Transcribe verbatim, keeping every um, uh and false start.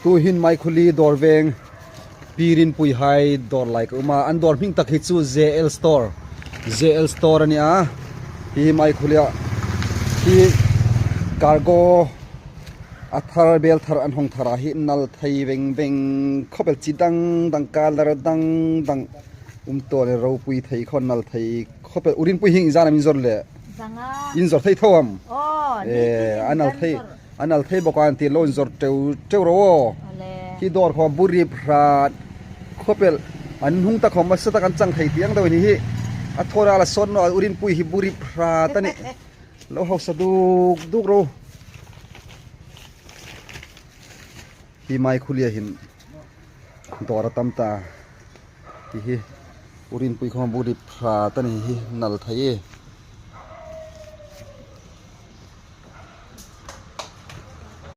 Tuhin Maikhuli dawr veng, Pi Rinpuihai dawr lai ka um a, an dawr hming tak hi chu J L Store, J L Store a ni a. Hi Maikhulia, hi cargo, a thar bel thar an hawng thar a, hi nal thei veng veng khawp el, chi dang dang, colour dang dang um tah le, ropui thei kha nal thei khawp el. U Rinpui, hi iengzat am in zawr le? Zanga. In zawr thei tho am? Aw, e, ni ti a nal dan thei zawr. A nal thei bawk a, an ti lo, in zawr teu teu ro aw. Ale. Hi dawr kha bu rip hrat khawp el. An hung ta khawm hmasa tak an chang thei tieng deu ni hi. A thawra la sawn naw, U Rinpui hi bu rip hrat a nih. Lo hausa duk duk ro. Hi Maikhulia hin dawr a tam ta. Hi hi. U Rinpui kha bu rip hrat a ni hi, nal thei e.